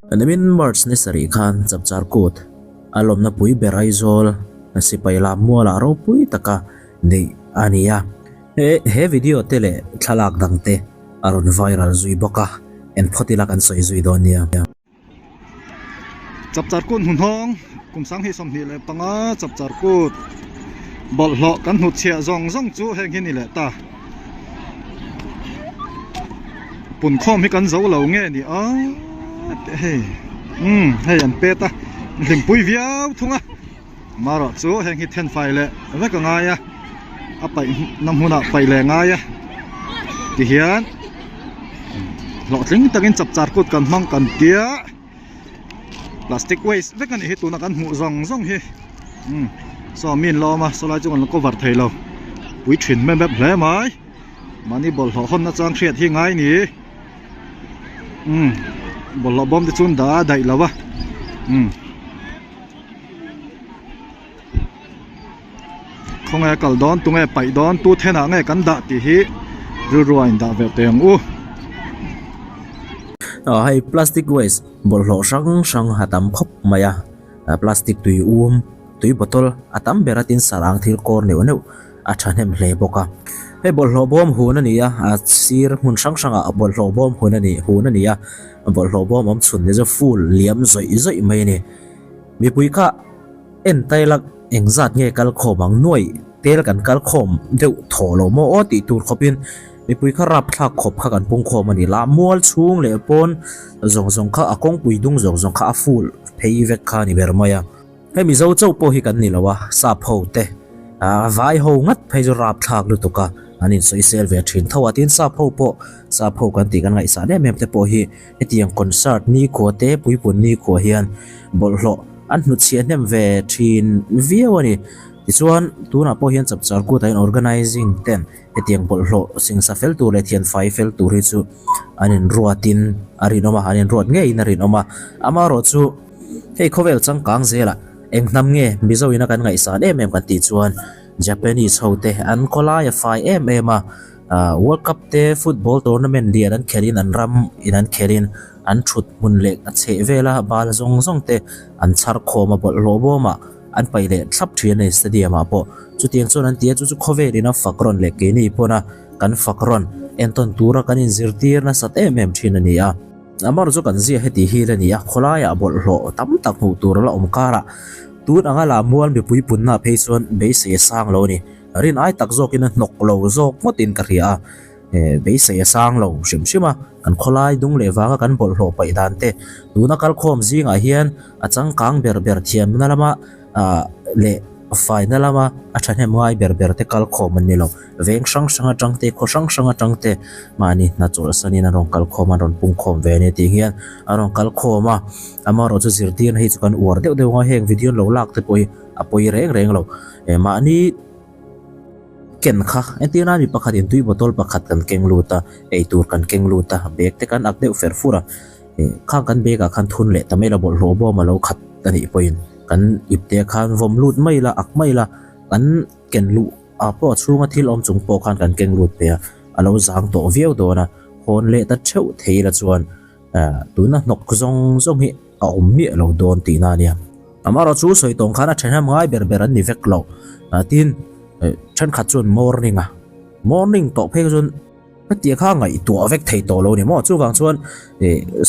Nimin March ni sarih khan Chapchar Kut a lawmna pui ber Aizawl sipai lam mualah ropui taka neih a ni a. He video te leh thlalak dang te a rawn viral zui bawk a, en phawt ila kan sawi zui dawn nia. Chapchar Kut hmuhnawng kum 2025 Chapchar Kut bawlhhlawh kan hnutchhiah zawng zawng chu heng hi ni leh ta. Punkhawm hi kan zo lo nge ni a hei umm hei an pet a hlimpui viau thung a marawh chu heng hi thenfai leh vek a ngai a a paih na hmunah paih leh a ngai a tihian hlawhtling takin chapchar kut kan hmang kan tia. Plastic waste vek a nih hi tuna kan hmuh zawng zawng hi umm saw mi an la awm a saw lai chu kan la cover thei lo pui thin mep mep hle mai mahni bawlhhlawh hawn na chang hriat hi ngai ni umm bawlhhlawh bawm te chu an dah a daih lo a umm. Khawnge kal dawn tunge paih dawn tu thenah nge kan dah tih hi rilru a indah ve teh ang u. Aw hei plastic waste bawlhhlawh hrang hrang a tam khawp mai a, plastic tui um tui bottle a tam ber a tin sarang thil kawr neuh neuh a thahnem hle bawk a. Hei bawlhhlawh bawm hun a ni a, a sir hmun hrang hrangah bawlhhlawh bawm hun a ni hun a ni a, bawlhhlawh bawm awm chhun te chu full liam zawih zawih mai a ni. Mipui kha. En tailak engzat nge kal khawm ang nuai tel kan kal khawm deuh thaw lo maw aw tih tur khawpin mipui kha rapthlak khawp kha kan pung khawm a ni la mual chhung leh pawn zawng zawng kha a kawngpui dung zawng zawng kha a full phei vek kha a ni ber mai a. Hei Mizo chauh pawh hi kan ni lo a, sap ho te vai ho ngat phei chu rapthlak lutuk a an insawisel ve thin tho a tin sap ho pawh sap ho kan tih kan ngaihsan em em te pawh hi Hetiang concert nikhua te puipun nikhua hian bawlhhlawh an hnutchhiah hnem ve thin viau a ni. Tichuan, tunah pawh hian Chapchar Kut ah hian organising ten hetiang bawlhhlawh singsa fel tur leh thianfai fel tur hi chu an inruatin a rinawm a, an inruat ngeiin a rinawm a. Amaherawh chu hei khawvel changkang zelah eng hnam nge Mizo ina kan ngaihsan em em kan tih chuan Japanese ho te an khawlai a fai em em a. World Cup te football tournament lian an khelhin an ram in an khelhin an thut hmun leh a chheh vela bal zawng zawng te an chhar khawm a bawlhhlawh bawmah an paih leh thlap thin a ni stadium ah pawh. Chutiang chuan an ti a chu chu khawvel in a fak rawn leh keini pawn a kan fak rawn entawn tura kan inzirtir nasat em em thin a ni a. Amar chu kan ziah heti hi la ni a, khawlaiah bawlhhlawh tam tak hmuh tur a la awm karah tun anga la mual mipui punna phei chuan beisei a sang lo a ni. Rin ai tak zawkin a hnawk lo zawk ngawtin ka hria a, beisei a sang lo hrim hrim a, kan khawlai dung leh vanga kan bawlhhlawh paih dan te tuna kalkhawm zingah hian a changkang ber ber thiamna lama leh faina lama a thahnem ngai ber ber te kalkhawm an ni lo. Veng hrang hrang atang te, khaw hrang hrang atang te mahni hna chawlhsanin an rawn kalkhawm a, an rawn pungkhawm ve a ni tih hian an rawn kalkhawm a, amaherawhchu zirtirna hi chu kan uar deuh deuh ang a, heng video an lo lak te pawh hi a pawi reng reng lo. Mahni ken kha entir nan mi pakhatin tui bottle pakhat kan keng lut a, eitur kan keng lut a, bag te kan ak deuh fer fur a, khang kan bag ah khan thun leh ta mai la bawlhhlawh bawm a lo khat a nih pawhin kan ip te khan vawm lut mai la ak mai la kan ken luh ah pawh a chhunga thil awm chung pawh khan kan keng lut ve a, a lo zang tawh viau dawn a, hawn leh ta theuh thei la chuan tuna hnawk zawng zawng hi a awm miah lo dawn tihna a nia. Amaherawh chu sawi tawng khan a thahnem ngai ber ber an ni vek lo. Tin, thenkhat chuan morning a, morning tawh phei chuan hetiang kha ngaihtuah vek thei tawh lo a ni maw? Chuvang chuan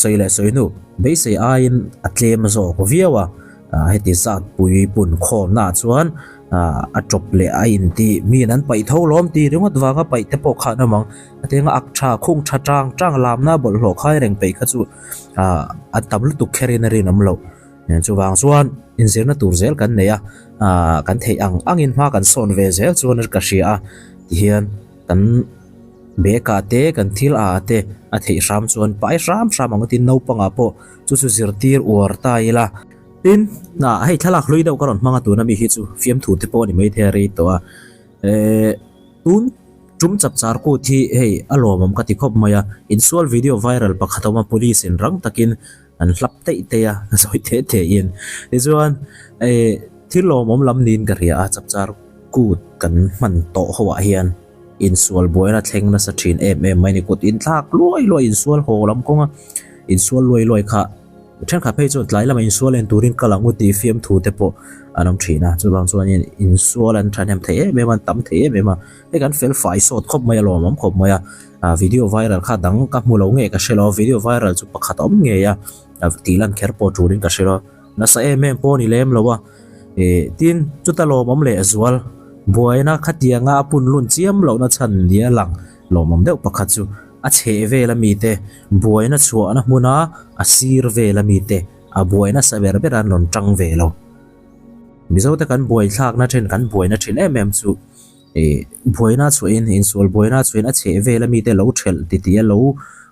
sawi leh sawi hnu beisei aiin a tlem zawk viau a, heti zat pui pun khawmnaah chuan a tawp leh a inti miin an paih tho lawm tih ringawt vanga paih te pawh khan awm ang. Hetianga ak tha khung tha tang tang lamna bawlhhlawh khai reng peih kha chu a tam lutuk kherin a rinawm loh. Chuvang chuan inzirna tur zel kan nei a, kan theih ang angin hma kan sawn ve zel chuan ka hria a, tihian kan bag ah te kan thil ah te a theih hram chuan pai hram hram ang tin naupangah pawh chu chu zirtir uar ta ila. Tin, hei thlalak hlui deuh ka rawn hmang a tuna mi hi chu fiamthu te pawh a ni maithei a rei tawh a, tun Tum chapchar kut hi hei a lawmawm ka ti khawp mai a, insual video viral pakhat a awm a, police in rang takin an hlap teih teih a, sawi teh teh in. Tichuan eh thil lawmawm lam niin ka hria a, chapchar kut kan hman tawh ho ah hian insual buaina thleng nasa thin em em mai a ni, kut inthlak luai luai insual haw lam kawnga insual luai luai kha. Thenkhat phei chuan tlai lama insual en turin kal ang u tih fiamthu te pawh an awm thin a, chuvang chuanin insual an thahnem thei em em a, an tam thei em em a, hei kan fel fai sawt khawp mai a, lawmawm khawp mai a, ah video viral kha dang ka hmu lo nge ka hre lo a, video viral chu pakhat a awm ngei a, tih lan kher pawh turin ka hre lo a, nasa em em pawh a ni lem lo a, ih tin chuta lawmawm leh zual buaina khatianga a pun lun chiam lohna chhan nia lang lawmawm deuh pakhat chu. A chheh vel ami te, buaina chhuahna hmuna a sir vel ami te a buai nasa ber ber an rawn tang ve lo. Mizo te kan buai thlakna then kan buaina thin em em chu ih buaina chhuahin insual buaina chhuahin a chheh vel ami te lo thelh titi a lo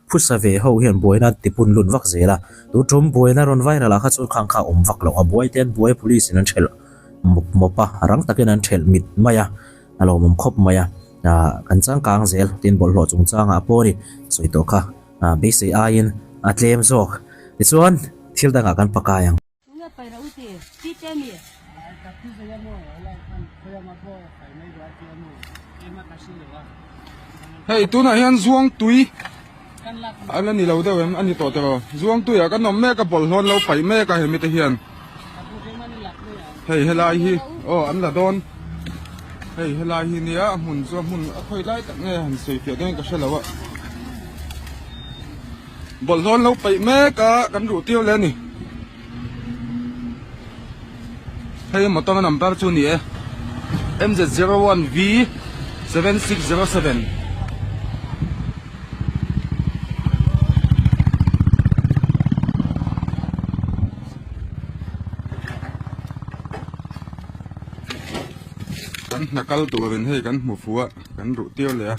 phusa ve ho hian buaina an ti pun lun vak zel a. Tu tum buaina rawn viral ah kha chuan khang kha a awm vak lo a buai te an buai a police in an thelh mawp mawp a rang takin an thelh mit mai a. A lawmawm khawp mai a, ah kan changkang zel tin bawlhhlawh chungchangah pawh a ni sawi tawh kha, ah beisei aiin a tlem zawk. Tichuan thil dangah kan pakai ang. Hei tunah hian zuang tui a la ni lo deuh em a ni tawh tiraw zuang tuiah kan awm mek a bawlhhlawh an lo paih mek a hemi te hian hei helai hi aw an la dawn hei helai hi nia a hmun chu a hmun a khawi lai tak nge han sawi fiah dawn in ka hre lo a bawlhhlawh an lo paih mek a kan ruh tir leh a ni. Hei motor number chu ni e MZ01V 7607. Kan hna kal turin hei kan hmu fuh a kan ruh tir leh a.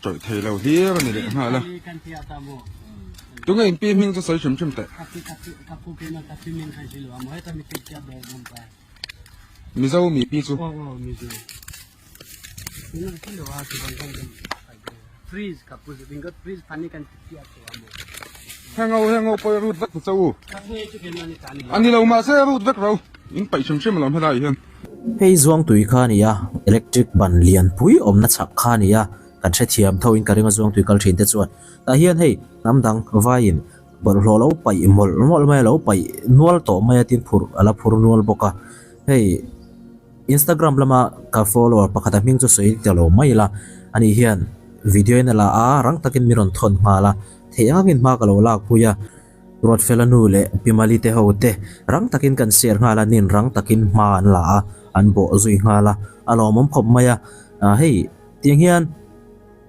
Chawih thei lo hlir a ni leh nghal a. Tunge in pi hming chu sawi hrim hrim teh. Mizo mi pi chu. Heng ho heng ho pawh i rut vek ta che u. A ni lo mahse rut vek ro. In paih hrim hrim alawm helai hian. Hei Zuangtui kha a ni a, electric ban lianpui awmna chhak kha a ni a, kan hrethiam tho in ka ring a Zuangtui kal thin te chuan. Tah hian hei hnam dang vaiin bawlhhlawh lo paih mawlh mawlh mai a, lo paih nual tawh mai a tin phurh a la phur nual bawk a. Hei Instagram lama ka follower pakhat a hming chu sawi ta lo mai ila, ani hian video in a la a, rang takin min rawn thawn nghal a, theih angin hma ka lo lakpui a. Ruatfela nu leh Pi Mali te ho te rang takin kan share nghal a, nin rang takin hma an la a, an bawh zui nghal a, a lawmawm khawp mai a, hei tiang hian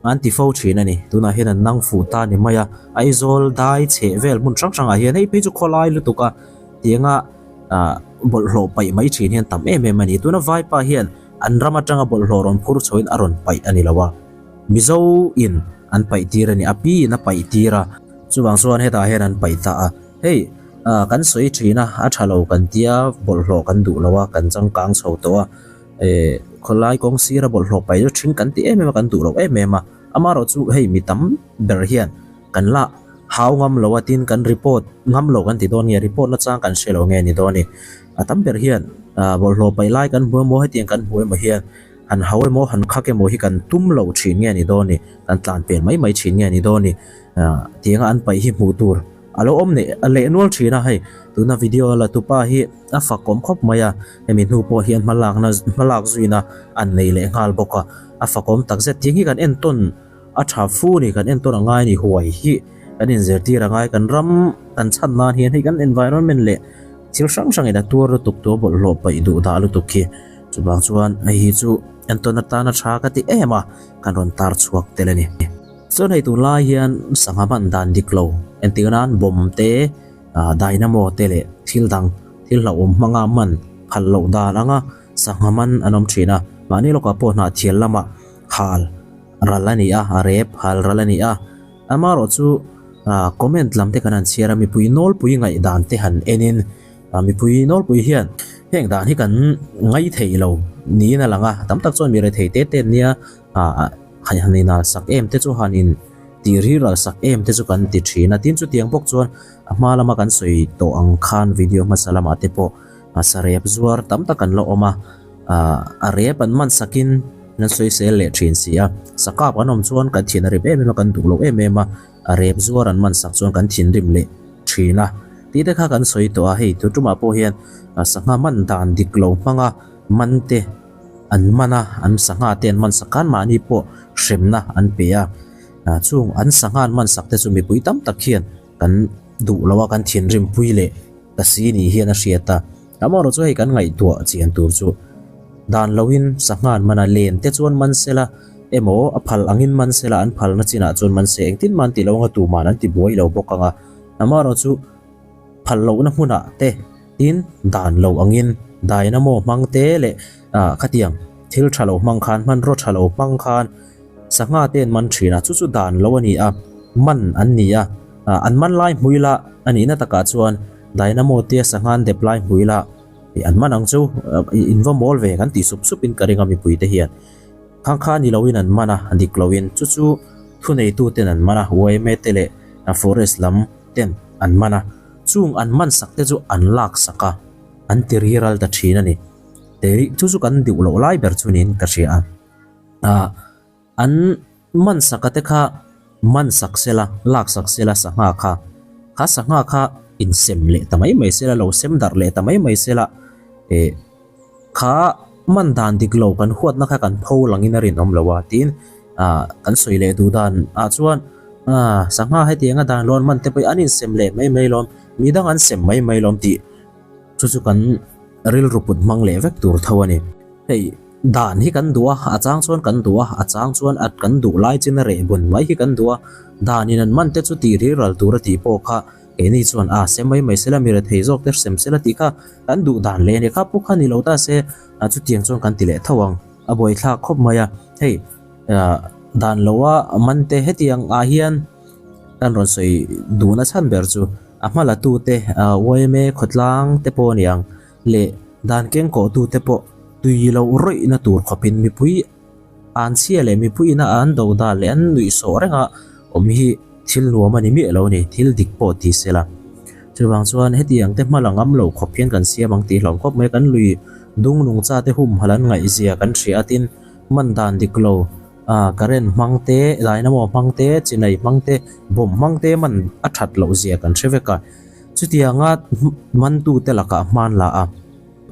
an ti fo thin a ni, tunah hian an nang fuh ta ni mai a, Aizawl dai chheh vel hmun hrang hrangah hian hei phei chu khawlai lutuk a, tianga bawlhhlawh paih mai thin hian tam em em a ni, tuna Vaipa hian an ram atanga bawlhhlawh rawn phur chhoin a rawn paih a ni lo a. Mizo in an paih tir a ni, a pi in a paih tir a, chuvang chuan hetah hian an paih ta a, hei ah kan sawi thin a, a tha lo kan tia bawlhhlawh kan duh lo a, kan changkang chho tawh a, eh khawlai kawng sira bawlhhlawh paih chu thing kan ti em em a, kan duh lo em em a, amaherawh chu hei mi tam ber hian kan la hau ngam lo a tin kan report ngam lo kan ti dawn nge report na chang kan hre lo nge ni dawn a ni, a tam ber hian ah bawlhhlawh paih lai kan hmu emaw hetiang kan hmu emaw hian. Han hau emaw han khak emaw hi kan tum loh thin nge ni dawn ni, kan tlan pel mai mai thin nge ni dawn ni, tianga an paih hi hmuh tur a lo awm leh leh nual thin a hei tuna video la tupa hi a fakawm khawp mai a, hemi hnu pawh hian hma lakna hma lak zuina an nei leh nghal bawk a, a fakawm tak zet tiang hi kan entawn a tha fu a ni kan entawn a ngai a ni huai hi kan inzirtir a ngai kan ram kan chhan nan hian hei kan environment leh thil hrang hrangin a tuar lutuk tur bawlhhlawh paih duh dah lutuk hi. Chuvang chuan hei hi chu entawn atana tha ka ti em a, kan rawn tar chhuak tel a ni. Chuan hei tunlai hian sangha hman dan dik lo, entir nan bomb te, dynamo te leh thil dang thil hlauhawm hmanga man phal loh dan anga sangha man an awm thin a. Mahni lawkah pawh hnahthial lamah hal ral a ni a, a rep hal ral a ni a. Amaherawh chu comment lam te kan han chhiar a, mipui nawlpui ngaihdan te han enin, Mipui nawlpui hian heng dan hi kan ngai thei lo niin a lang a, tam tak chuan mi rethei te te nia han inal sak em te chu han in tih riral sak em te chu kan ti thin a, tin chutiang bawk chuan a hma lama kan sawi tawh ang khan video hmasa lamah te pawh sarep zuar tam tak an la awm a, a rep an man sakin an sawisel leh thin si a, sakap an awm chuan kan thin a rip em em a, kan duh lo em em a, a rep zuar an man sak chuan kan thinrim leh thin a. Tih te kha kan sawi tawh a, hei tutumah pawh hian sangha man dan dik lo hmanga man te an man a, an sangha te an man sak khan mahni pawh hremna an pe a. Chung an sangha an man sak te chu mipui tam tak hian kan duh lo a, kan thinrim pui leh ta si ni hian a hriat a. Amaherawhchu hei kan ngaihtuah chian tur chu dan loin sangha an man a, len te chuan man sela emaw a phal angin man sela an phalna chinah chuan man se engtin mah an ti lo anga tuman an ti buai lo bawk ang a. Amaherawhchu phal lohna hmunah te tin dan lo angin dynamo hmang te leh khatiang thil tha lo hmang khan hmanraw tha lo hmang khan sangha te an man thin a, chu chu dan lo a ni a, man an ni a, an man lai hmui lah a nihna takah chuan dynamo te sangha an dep lai hmui lah an man ang chu in va mawl ve kan tih sup sup in ka ring a mipui te hian. Khang kha ni loin an man a, dik loin chu chu thuneitu ten an man a, yma te leh forest lam ten an man a, chung an man sak te chu an lak sak a, an ti riral ta thin a ni. Te chu chu kan duh loh lai ber chu niin ka hria a. Ah an man sak a te kha man sak sela, lak sak sela sangha kha, kha sangha kha insem leh ta mai mai sela, lo sem darh leh ta mai mai sela eh Kha man dan dik lo kan huatna kha kan pho langin a rinawm lo a tiin ah kan sawi leh duh dan ah chuan ah sangha hetianga dan lawn man te pawh hi an insem leh mai mai lawm midang an sem mai mai lawm tih chu chu kan rilru put hmang leh vek tur tho a ni. Hei dan hi kan duh a, a chang chuan kan duh a, a chang chuan at kan duh lai chin a reh bun mai hi kan duh a, dan in an man te chu tih rilral tur a tih pawh kha keini chuan ah sem mai mai sela mi rethei zawk te sem sela tih kha Kan duh dan leh nia kha pawh kha ni lo ta se chutiang chuan kan ti leh tho ang a buaithlak khawp mai a hei dan lo a man te hetiang ah hian kan rawn sawi duhna chhan ber chu a hma la tu te yma khawtlang te pawh a ni ang leh dan keng kawh tu te pawh tui loh rawih na tur khawp in mipui An chhia leh mipuiin a an do dan leh an nuihsawh renga awm hi thil nuam a ni miah lo a ni, thil dik pawh ti se la. Chuvang chuan hetiang te hma la ngam lo khawp hian kan siam ang tih hlauh khawp mai, kan lui dung nungcha te humhalh an ngaihzia kan hria a tin man dan dik lo current hmang te, dynamo hmang te, chinai hmang te, bomb hmang te man a that loh zia kan hre vek a. Chutianga mantute lakah hman la a.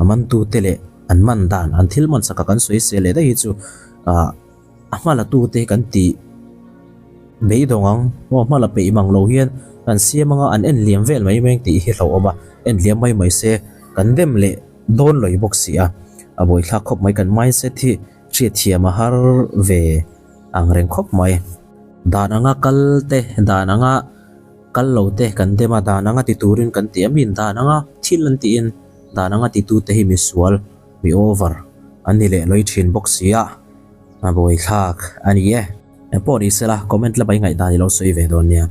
A mantute leh an man dan, an thil man chaka kan sawi sel leh daih hi chu ah a hma la tute hi kan tih beidawng ang maw hma la peih mang lo hian kan siam anga an en liam vel mai mai ang tih hi hlauhawm a, en liam mai mai se kan dem leh dawn lawih bawk si a, a buaithlak khawp mai kan mindset hi hriatthiam a har ve ang reng khawp mai. Dan anga kal te dan anga. Kal lo te kan dem a, dan anga ti turin kan ti a, miin dan anga thil an tiin dan anga ti tute hi misual, mi over an ni leh lawih thin bawk si a, a buaithlak a ni e. Engpawh ni sela comment lama i ngaihdan i lo sawi ve dawn nia.